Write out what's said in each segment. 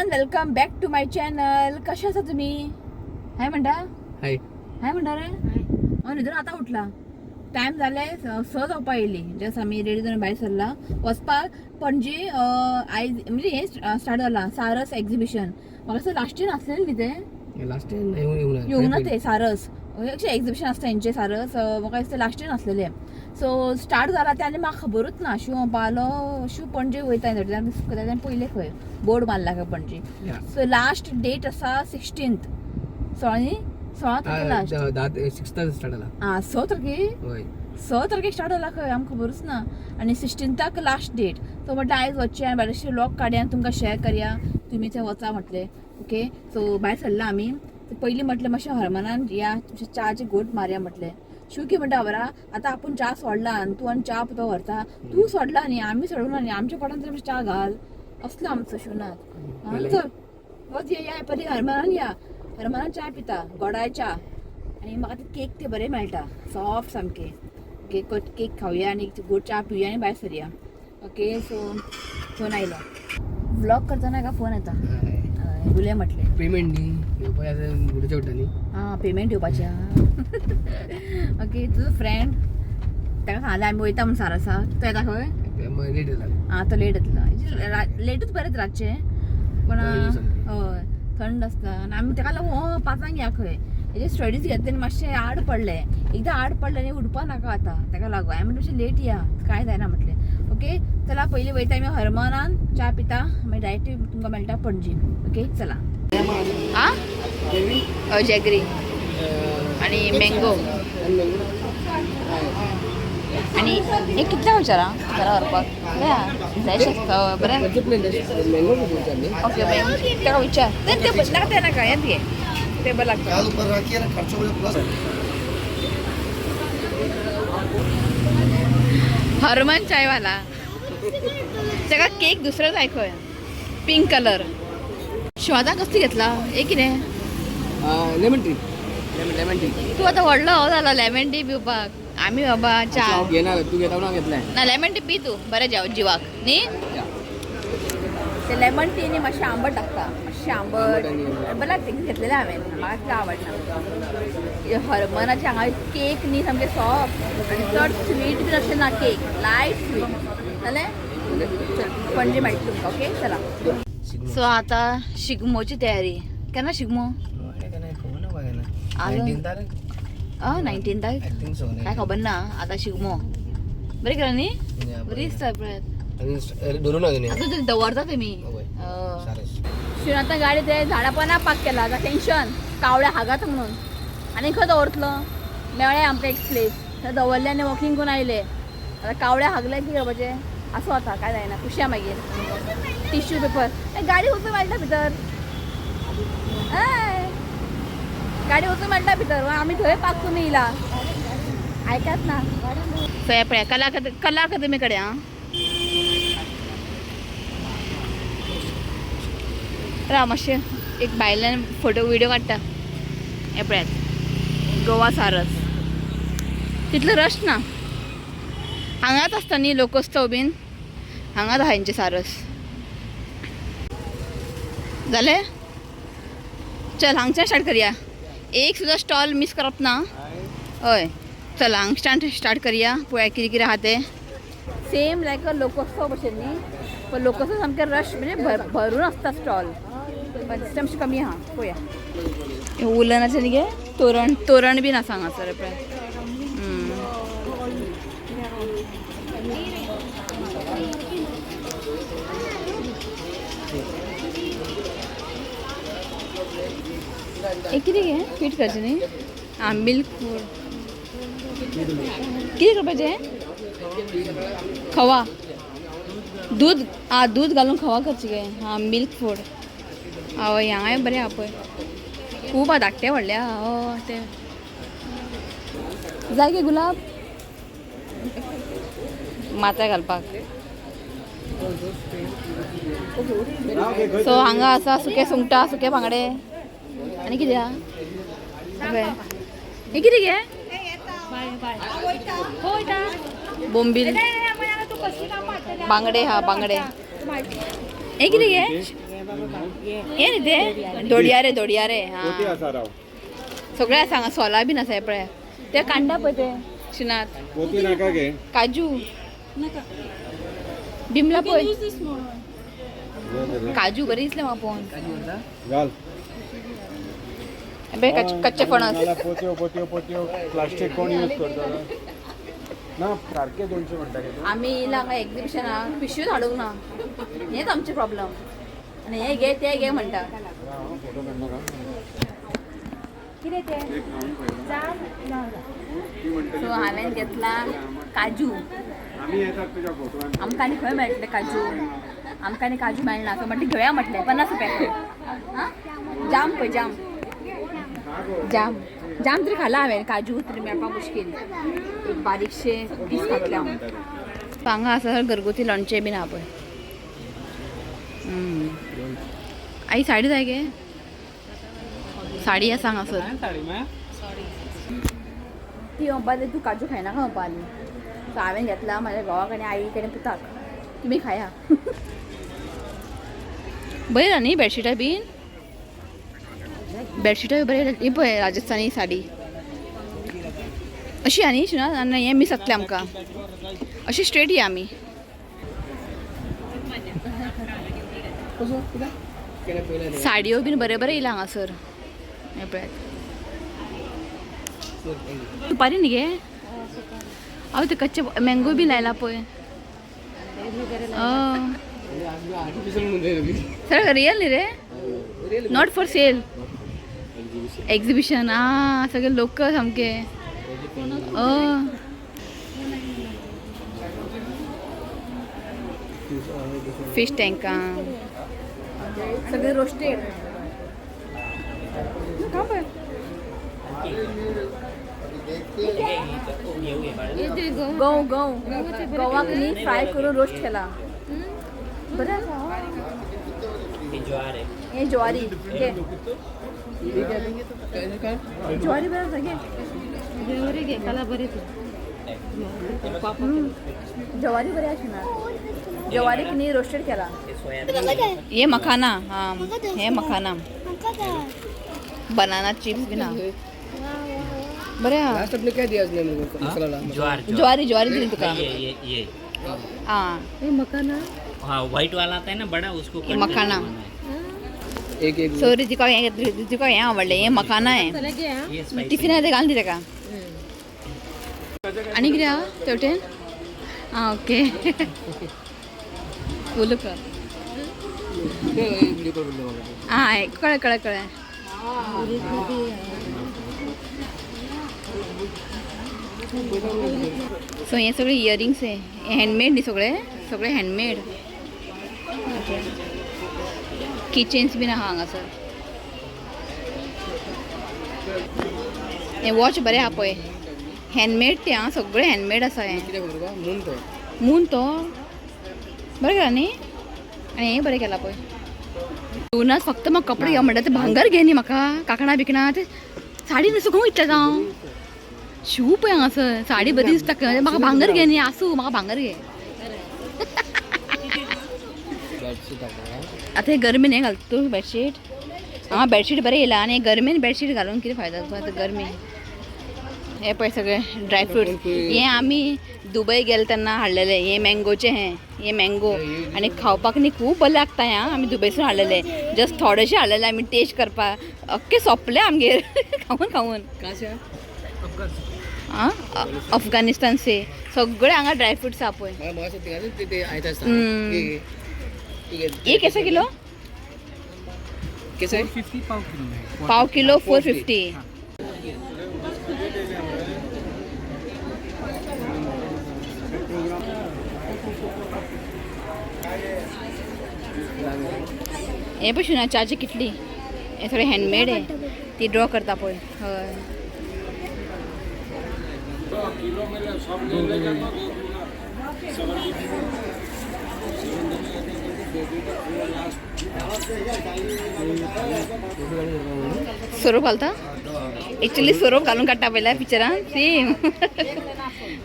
Everyone, welcome back to my channel. कशा आसा तुम्ही? हाय म्हणटा. हाय. हाय म्हणटा रे. हांव न्हिदून आतां उठला. टायम जाले स जावपा येयली. जस्ट आमी रेडी जावन भायर सरला वचपाक पणजे. आयज म्हणजे हें स्टार्ट जाला सारस एक्झिबिशन. म्हाका दिसता लास्ट इयर आसलेलें न्ही तें. लास्ट टाइम येऊन येऊन येवंक ना ते सारस एक्झिबिशन आसता हेंचें सारस. म्हाका दिसता लास्ट इयर आसलेलें. सो स्टार्ट जाला तें आनी म्हाका खबरूच ना. शिव म्हणपालो शिव पणजे वयता तेणें पयलें खंय बोर्ड मारला खंय पणजे. सो लास्ट डेट आसा 16th. 16 न्ही, 16 तारखे लास्ट. 6 स्टार्ट जाला. आं, 6 तारखे. होय. 6 तारखेक स्टार्ट जाला खंय, आमकां खबरूच ना. आनी 16ताक लास्ट डेट. सो म्हटलें आयज वचचें आनी बरेचशे व्लॉग काडया आनी तुमकां शेअर करया. तुमी थंय वचा म्हटलें. ओके, सो भायर सरला आमी. पयलीं म्हटलें मातशें हरमनान या, च्याचे घोट मारया म्हटलें. शिव की म्हणटा खबर आहा, आतां आपूण च्या सोडला आनी तूं आनी च्या पिवपाक व्हरता. तूं सोडला न्ही, आमी सोडूंक ना न्ही, आमच्या पोटान तरी च्या घाल असलो आमचो शिवनाथ. चल वच या पयलीं हरमनान या. हरमनान च्या पिता, गोडाय च्या. आनी म्हाका ते केक ते बरे मेळटा, सॉफ्ट सामके. ओके, केक खावया आनी गोड च्या पिवया आनी भायर सरया. ओके, सो फोन आयलो. व्लॉग करतना का फोन येता. हय, उलय म्हटलें. पेमेंट न्ही येवपाचें उडोवचें पडटा न्ही. आं, पेमेंट येवपाचें आहा. ओके, तुजो फ्रेंड ताका सांगलें आमी वयता म्हूण सारसा. तो येता खंय? लेट जाला. आं, तो लेट येतलो. लेटूच बरें रातचें पण. थंड सामकें. हय, थंड आसता. आनी आमी ताका लागून 5 या खंय. हेजे स्टडीज घेतले आनी मातशें आड पडलें. एकदां आड पडलें न्ही उडपा नाका आतां. ताका लागून हांवें म्हणलें मातशें लेट या, कांय जायना म्हटलें. ओके, चला पयलीं वयता आमी हरमनान, च्या पिता, मागीर डायरेक्ट तुमकां मेळटा पणजे. ओके, चला. आं, हय, जॅगरी आनी मँगो. आनी एक कितल्या विचारा घरा व्हरपाक फ्रेश आसता बरें. मँगो विचार न्ही. ओके, मागीर ताका विचार. ते नाका, ते नाका, हेंच घे, ते बरें लागता. प्याज ऊपर रखिए ना, खर्चो मुझे प्लस. हरमन चायवाला. ताका केक दुसरो जाय खंय, पिंक कलर. शिवादा कसली घेतला हे कितें? Lemon tea, lemon lemon tea. तूं आतां व्हडलो जालो लेमन टी पिवपाक. आमी बाबा च्या. हांव घेना, तूं घेता म्हणून हांव घेतलें. ना, लेमन टी पी तूं, बरें जिवाक न्ही. ते लेमन टी न्ही मातशें आंबट लागता, मातशें आंबट बरें लागता. घेतलेलें हांवें, म्हाका तितलें आवडना. हरमनाचे हांगा केक न्ही सामके सॉफ्ट आनी चड स्वीट बीन अशें ना, केक लायट स्वीट जालें. चल, पणजे मेळटा तुमकां. ओके, चला. सो आतां शिगमोची तयारी. केन्ना शिगमो? आं, 19ताक काय खबर ना. आतां शिगमो बरें केला न्ही, बरी दिसता पळयात. धरून ना. आतां दवरता तुमी शिवन. आतां गाडी ते झाडां पानां पार्क केला. आतां टेंशन, कावळ्या हागात म्हणून. आनी खंय दवरतलो? मेळ्ळें आमकां एक प्लेस, थंय दवरलें आनी वॉकिंग करून आयले. आतां कावळ्या हागले कितें करपाचें? आसूं आतां, कांय जायना. खुशी मागीर टिश्यू पेपर. गाडी वचून मेळटा भितर. हय, गाडी वचून मेळटा भितर. आमी थंय पार्क करून येयला. आयकात ना. सो हे पळय, कला कला अकादमी कडेन. आं, राव मातशें, एक भायल्यान फोटो व्हिडिओ काडटा. हे पळयात गोवा सारस. तितलो रश ना. हांगाच आसता न्ही लोकोत्सव बीन, हांगाच आहा हेंचें सारस. जालें, चल हांगच्यान स्टार्ट करया. एक सुद्दां स्टॉल मीस करप ना. हय, चल हांगच्यान स्टार्ट करया. पळोवया कितें कितें आहा तें. सेम लायक अ लोकोत्सव भशेन न्ही, पण लोकोत्सव सामकें रश म्हणजे भरून आसता स्टॉल, पण दिसता मातशें कमी आहा. पळोवया. उलनाचें न्ही गे तोरण, तोरण बीन आसा हांगासर पळय. हे कितें गे पीठ करचें न्ही? आं, मिल्क फूड कितें करपाचें? खवा दूध. आं, दूध घालून खवा करची गे. आं, मिल्क फूड. हय, हांगाय बरें आहा पळय. खूब आहा, धाकटे व्हडले आहा. हय, ते जाय गे गुलाब माथ्यार घालपाक. सो हांगा आसा सुके सुंगटां, सुके बांगडे आनी कितें आहा. हें कितें गे? बोंबील, बांगडे. हा, बांगडे. हें कितें गे? हे न्ही ते दोडया रे, दोडया रे. पोती हा आसा राव. सगळे आसा हांगा, सोलां बीन आसा. हे पळय ते कांडा पळय ते शिनात. पोती नाका गे. काजू, बिमला पळय. काजू बरी दिसले म्हाका पळोवन. घाल. बे कच्चे फणस. नाल्यार पोतयो पोतयो पोतयो प्लास्टीक कोण यूज करता ना. सारके 200 म्हणटा गे तूं. आमी येयला हांगा एग्जिबिशनाक, पिशव्योच हाडूंक ना. हेंच आमचें प्रॉब्लम. आनी हे घे ते घे म्हणटा. राव, फोटो काडनाका. कितें तें? एक खावन पळयता. ती म्हणटली सो हांवें घेतला काजू. आमी येतात तुज्या फोटवान. आमकां आनी खंय मेळटले काजू? आमकां आनी काजू मेळना. सो म्हटलें घेवया म्हटलें, 50 रुपया. आं जाम पळय, जाम जाम जाम तरी खाला हांवें. काजू तरी मेळपाक मुश्कील. एक बारीकशे पीस घातले हांव. हांगा आसा घरगुती लोणचें बीन आहा पळय. आई साडी जाय गे? साडी आसा हांगासर. ती म्हणपा लागली, तूं काजू खायनाका म्हणपा लागली. सो हांवें घेतला म्हाज्या घोवाक आनी आई कडेन पुताक. तुमी खाया. बरें न्ही बेडशिटां बीन? बेडशिटां बरें. ही पळय राजस्थानी साडी अशी आनी शिना. आनी हें मीस जातलें आमकां. अशी स्ट्रेट या आमी. कसो कितें केलें पयलें? साडयो बीन बरें बरें येयला हांगासर. हें पळयात, सुपारी न्ही गे? हांव ते कच्चे मँगो बी लायला पळय. आर्टिफिशियल म्हणून. सर रियल न्ही रे? Not for sale, exhibition. आ सगळे लोक सामके. फिश टँका सगळे रोस्टेड का पळय. गंव गंव गंवाक न्ही फ्राय करून रोस्ट केला. बरें आसा. हे ज्वारी घे. ज्वारी बरें आसा, घे. ज्वारी बरी आशिना. ज्वारीक न्ही रोस्टेड केला. हे मखाना. हा हे मखाना, बनाना चिप्स बी ना. बरें आहा. लास्ट आपने क्या दिया उसने मेरे को मसाला वाला? ज्वार. ज्वारी, ज्वारी दिली तुका. ये ये ये. हां. हाँ, व्हाइट वाला आता है ना बड़ा, उसको ये कट करके मखाना. बनाया। एक एक. सो रितिका हें, रितिका हें आवडलें. हें मखाना हें. ये स्पाइसी. टिफिना ते घालून दी ताका. आनी कितें आहा तेवटेन? आं ओके, उलो कर. व्हिडिओ कॉल बोललो म्हाका. आं कळ्ळें कळ्ळें कळ्ळें. सो हे सगळे इयरिंग्स हे हँडमेड न्ही? सगळे सगळे हँडमेड. किचन्स बीन आहा हांगासर. हे वॉच बरें आहा पळय, हँडमेड ते. आं सगळे हँडमेड आसा हें. कितें खबर तुका? मून तो. मून तो बरें केला न्ही? आनी हें बरें केलां पळय. येवनाच फक्त म्हाका कपडे घे म्हणटा ते भांगर घे न्ही म्हाका, कांकणां बिकणां ते साडी न्ही सुकोवंक इतलें जावं. शू पळय हांगासर, साडी बरी दिसता. म्हाका भांगर घे न्ही, आसूं, म्हाका भांगर घे. बेडशीट आहा. आतां हे गरमेन हें घालता तूं बेडशीट? आं बेडशीट बरें येयलां. आनी गरमेन बेडशीट घालून कितें फायदो तुका आतां गरमी? हे पळय सगळे ड्रायफ्रुट्स. हे आमी दुबय गेले तेन्ना हाडलेले. हे मँगोचे. हे हे मँगो आनी खावपाक न्ही खूब बरें लागता हें. आं आमी दुबयसून हाडलेले. जस्ट थोडेशे हाडलेले आमी टेस्ट करपाक. अख्खे सोंपले आमगेर खावन खावन. कहाँ से? आं अफगाणिस्तान से. सगळे हांगा ड्रायफ्रुट्स आहा पळय. मला मग ते ते आयता. हम्म. ये कैसे किलो? कैसे? पाव किलो 450. हे पळय शिना च्याची किटली. हे सगळें हँडमेड आहे. ती ड्रॉ करता पळय. हय. सोरोप घालता. एक्चुली सोरोप घालून काडटा पयल्या पिक्चरान सेम.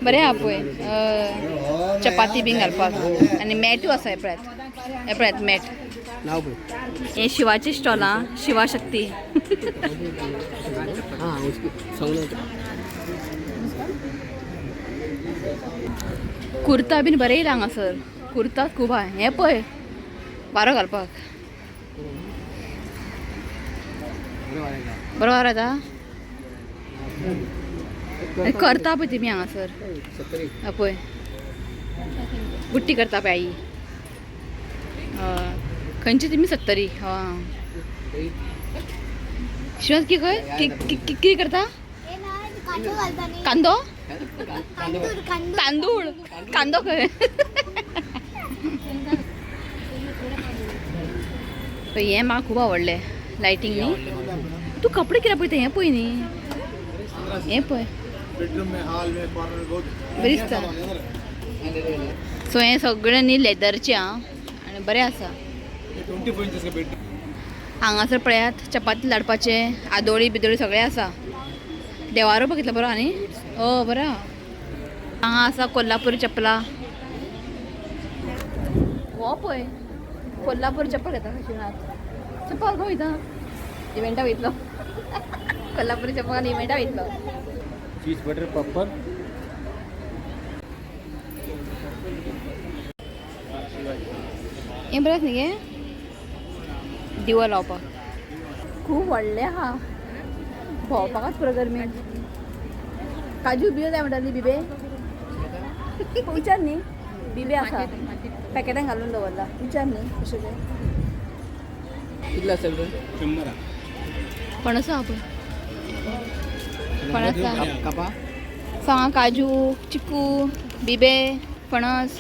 बरें आहा पळय. हय, चपाती बीन घालपाक. आनी मॅटूय आसा. हे पळयात, हे पळयात मॅट. नाव पळय. हे शिवाचे स्टॉल हा, शिवा शक्ती. हां, उसकी सांगून. कुर्ता बीन बरें येयला हांगासर. कुर्ता खूब आहा. हें पळय, वारो घालपाक. बरें. बरो वारो येता. करता पळय तुमी हांगासर. 70. हा पळय, बुट्टी करता पळय आई. हय, खंयची तुमी? 70. हा, शिवाज की खंय कितें करता? कांदो, तांदूळ, कांदो खंय. पळय, हें म्हाका खूब आवडलें लायटींग न्ही. तूं कपडे कित्याक पळयता? हें पळय न्ही, हें पळय. बेडरूम में, हॉल में, कॉर्नर बहुत. बरी दिसता. सो हें सगळें न्ही लेदरचें आं आनी बरें आसा. 24 इंचेस का बेड. हांगासर पळयात, चपाती लाडपाचे आदोळी बिदोळी सगळें आसा. देवारो बघितलं बरो आनी ओ बरो आहा. हांगा आसा कोल्हापुरी चपला. हो पळय, कोल्हापुरी चप्पल घेता शिवनाथ. चप्पल खंय वयता? इव्हेंटा वयतलो. कोल्हापुरी चप्पल इव्हेंटा वयतलो. चीज बटर पापड़. हें बरें आसा न्ही गे दिवो लावपाक. खूब व्हडलें आहा, भोंवपाकच पुरो गरमी. काजू बियो जाय म्हणटाली, बिबे विचार न्ही. बिबे आसा, पॅकेटान घालून दवरला. विचार न्ही कशें तें. कितले आसा? 100. पणस आहा पळय, फणस आहा. कापा. सो हांगा काजू, चिकू, बिबे, फणस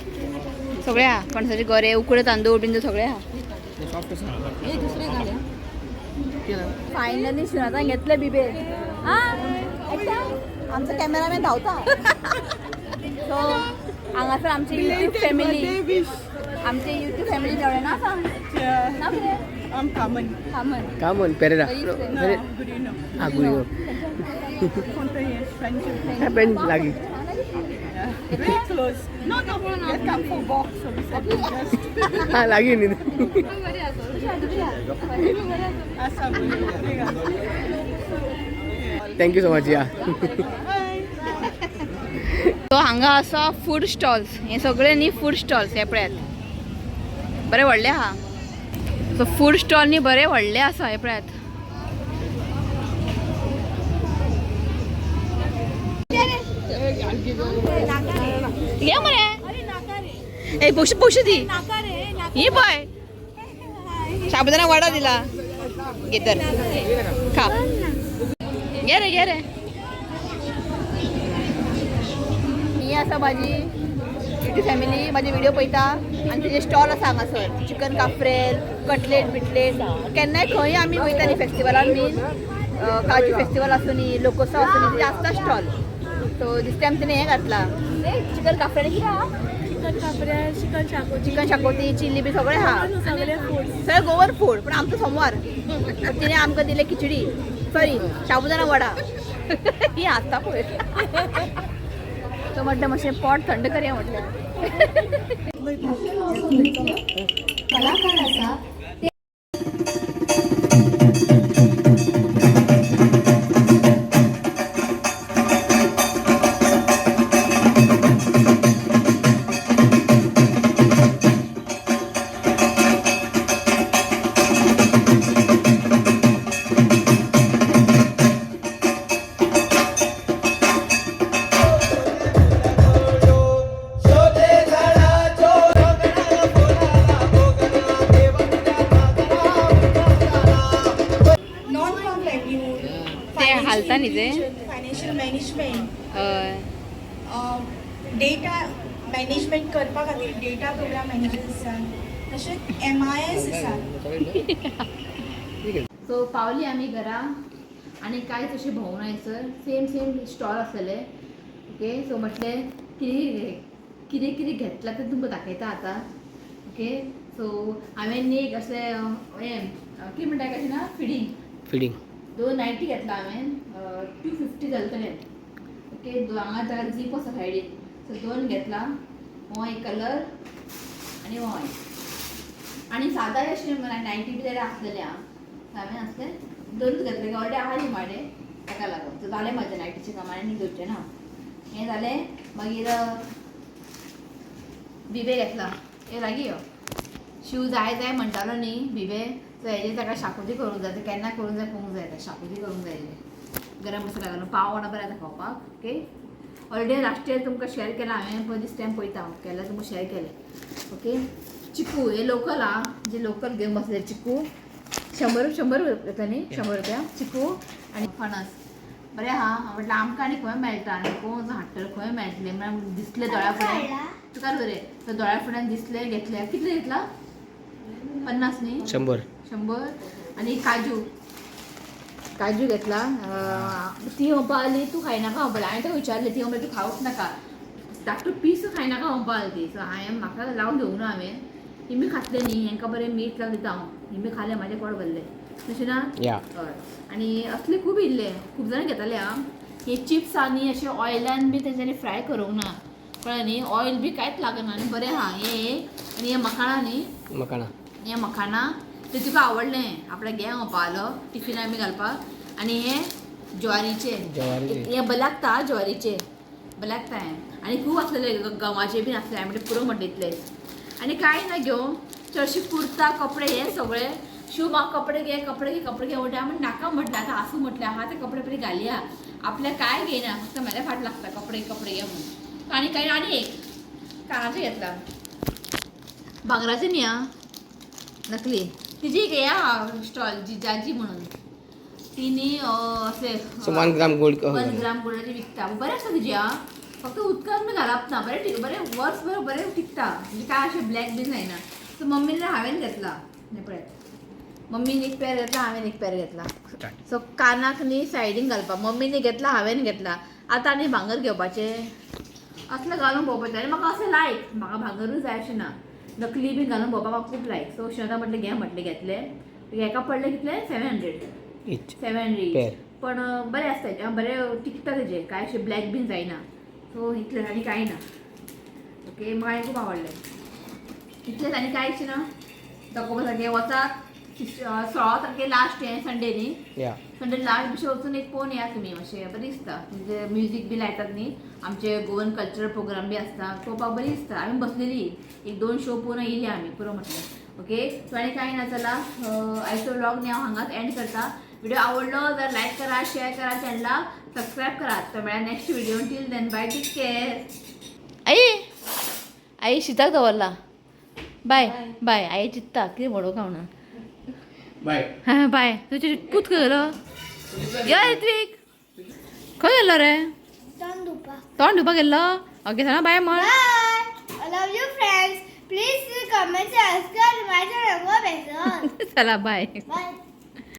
सगळे आहा. फणसाचे गोरे, उकडे तांदूळ बिंदूळ सगळे आहा. सॉफ्ट आसा. फायनली शिवनाथान घेतले बिबे. हा, आमचा कॅमेरामॅन धांवता. सो हांगासर आमची युट्यूब फॅमिली, आमची युट्यूब फॅमिली जेवण ना सांग ना कितें. I'm Carmen. Common. Common Pereira. Gurino. हा, गुरिनो. Friendship. पेन लागीं. Very close. No, they come for walk, so we said we just हा, लागीं न्ही. Asa. Thank you so much या. सो हांगा आसा फूड स्टॉल्स. हे सगळे न्ही फूड स्टॉल्स. हे पळयात, बरे व्हडले आहा. सो फूड स्टॉल न्ही बरे व्हडले आसा. हे पळयात. घे मरे ए, पोशी पोशी दी. ही पळय, साबुदाणा वडा दिला. घे तर खा. घे रे, घे रे. ही आसा म्हाजी युट्यूब फॅमिली. म्हाजे व्हिडिओ पळयता आनी तेजे स्टॉल आसा हांगासर. चिकन काफ्रेल, कटलेट बिटलेट. केन्नाय खंय आमी वयता न्ही फेस्टिवलान बीन, काजू फेस्टिवल आसूं न्ही, लोकोत्सव आसूं न्ही, तेजे आसता स्टॉल. सो दीस टायम तिणें हें घातलां, चिकन काफ्रेल. कितें आहा? चिकन कापऱ्या, चिकन शाकोती. चिकन शाकोती, चिल्ली बी सगळें आहा. सगळे फूड. सगळें गोवन फूड. पण आमचो सोमवार, तिणें आमकां दिलें खिचडी, सॉरी, साबुदाणा वडा. ही हांसता पळय. तो म्हटलं मातशें पोट थंड करया म्हटलें. कलाकार आसा. Non farm livelihood. ते हालता न्ही ते. Financial management. हय. डेटा मॅनेजमेंट करपा खातीर डेटा प्रोग्राम मॅनेजर आसा, तशेंच MIS आसा. सो पावली आमी घरा आनी कांयच अशें भोंवना. हयसर सेम सेम स्टॉल आसलेले. ओके, सो म्हटलें कितें कितें कितें घेतलां तें तुमकां दाखयता आतां. ओके, सो हांवें न्ही एक अशें हें कितें म्हणटा कशें ना, फिडींग. फिडींग. दोन नायटी घेतला हांवें. 250 जाले. ओके, हांगा ताका जीप आसा सायडीन. सो दोन घेतला, हो एक कलर आनी हो एक. आनी सादा अशें नायटी बी जाल्यार आसलेले आं, हांवें आसले दोनूच घेतले, ऑलरेडी आहा न्ही म्हाडे, ताका लागून. सो जालें म्हाजें नायटीचें काम, आनी घेवचें ना. हें जालें. मागीर बिबे घेतला. हे लागीं यो, शिव जाय जाय म्हणटालो न्ही बिबे, सो हेजे ताका शाकुती करूंक जाय, केन्ना करूंक जाय पळोवंक जाय, शाकुती करूंक जाय. गरम मसाला घालून पाव बरें जाता खावपाक. ओके, ऑलरेडी लास्ट इयर तुमकां शेअर केला हांवें, पळय दीस टायम पळयता हांव केल्यार तुमकां शेअर केलें. ओके, चिकू हे लोकल आं, जे लोकल घेवन बसले चिकू 100 100 येता न्ही, 100 रुपया चिकू. आनी फणस बरें आहा. म्हटल्यार आमकां आनी खंय मेळटा, आनी कोण हाडटलो, खंय मेळटलें म्हळ्यार दिसलें दोळ्या फुड्यान तुका बरें, तर दोळ्या फुड्यान दिसलें घेतलें. कितलें घेतला? 50 न्ही? 100. 100. आनी काजू, काजू घेतला. ती म्हणपा लागली तूं खायनाका म्हणपा लागली. हांवें ताका विचारलें, ती म्हणलें तूं खावच नाका, धाकटो पीस खायनाका म्हणपा लागली ती. सो हांवें म्हाका लावन घेवंक ना, हांवें हेमी खातलें न्ही, हेंकां बरें मीठ लावन दिता हांव. हेमी खालें, म्हाजें पोट भरलें, तशें ना? या. हय. आनी असले खूब येयल्ले, खूब जाणां घेताले आं. हे चिप्स आनी अशें ऑयलान बी तेंच्यांनी फ्राय करूंक ना, कळ्ळें न्ही, ऑयल बी कांयच लागना आनी बरें आहा हें. आनी हें मखाणा न्ही? मकाणा. हें मखाना तें तुका आवडलें, आपल्या घे म्हणपा आलो टिफिना बी घालपाक. आनी हें ज्वारीचें. ज्वारीचें. हें बरें लागता, ज्वारीचें बरें लागता हें. आनी खूब आसलेले गंवाचे बीन आसले, हांवें म्हणलें पुरो म्हणटा इतलेंच. आनी कांय ना घेवं, चडशे कुर्ता कपडे हे सगळे. शिव म्हाका कपडे घे, कपडे घे, कपडे घे म्हणटा. हांवें नाका म्हटलें, आतां आसूं म्हटलें, आहा ते कपडे पयलीं घालया, आपल्याक कांय घेयना, फक्त म्हाज्या फाट लागता कपडे कपडे घे म्हणून. आनी कांय. आनी एक कानाचें घेतला, भांगराचें न्ही आं, नकली. तिजी एक हे आहा स्टॉल, जिजाजी म्हणून, ती न्ही अशें सो 1 ग्राम गोल्ड. 1 ग्राम गोल्डाचे विकता. बरें आसता तिजें आं, फक्त उदकान बी घालप ना, बरें टिक, बरें वर्स बरें बरें टिकता, म्हणजे काय अशें ब्लॅक बीन जायना. सो मम्मीन हांवें घेतला, हें पळय, मम्मीन एक पेर घेतला, हांवें एक पेर घेतला. सो कानाक न्ही सायडीन घालपाक मम्मीन घेतला, हांवें घेतला. आतां आनी भांगर घेवपाचें असलें घालून भोंवपाचें. आनी म्हाका असें लायक, म्हाका भांगरूय जाय अशें ना, नकली बीन घालून भोंवपाक म्हाका खूब लायक. सो शिवता म्हटलें घे म्हटलें, घेतलें. हेका पडलें कितलें? 700. इच. 700. पेर. पण बरें आसता, बरें टिकता तेजें, कांय अशें ब्लॅक बीन जायना. सो इतलें आनी कांय ना. ओके, म्हाका हें खूब आवडलें. इतलेंच आनी कांयच ना दाखोवपा सारकें. वचात 16 तारखे लास्ट हें संडे न्ही? या. संडे लास्ट बिशे वचून एक पळोवन येया तुमी, मातशें बरें दिसता. म्हणजे म्युजीक बी लायतात न्ही, आमचे गोवन कल्चरल प्रोग्राम बी आसता, पळोवपाक बरें दिसता. आमी बसलेली एक दोन शो पळोवन येयली आमी, पुरो म्हटलें. ओके, सो आनी कांय ना. चला, आयचो व्लॉग न्ही हांव हांगाच एंड करता. व्हिडिओ आवडलो तर लायक करा, शेअर करा, चॅनलाक सबस्क्रायब करात. तर मेळ्या next video. Till then bye, take care. आई, आई शिताक दवरला. बाय बाय. आई चित्ता कितें म्हणू का म्हणून. बाय. हा बाय. तुजे पूत खंय गेलो? यो ऋत्विक, खंय गेल्लो रे? तोंड धुवपाक. तोंड धुवपाक गेल्लो? ओके, सांगा बाय म्हण. Bye. I love you friends. Please comment, subscribe my channel. चला बाय. बाय.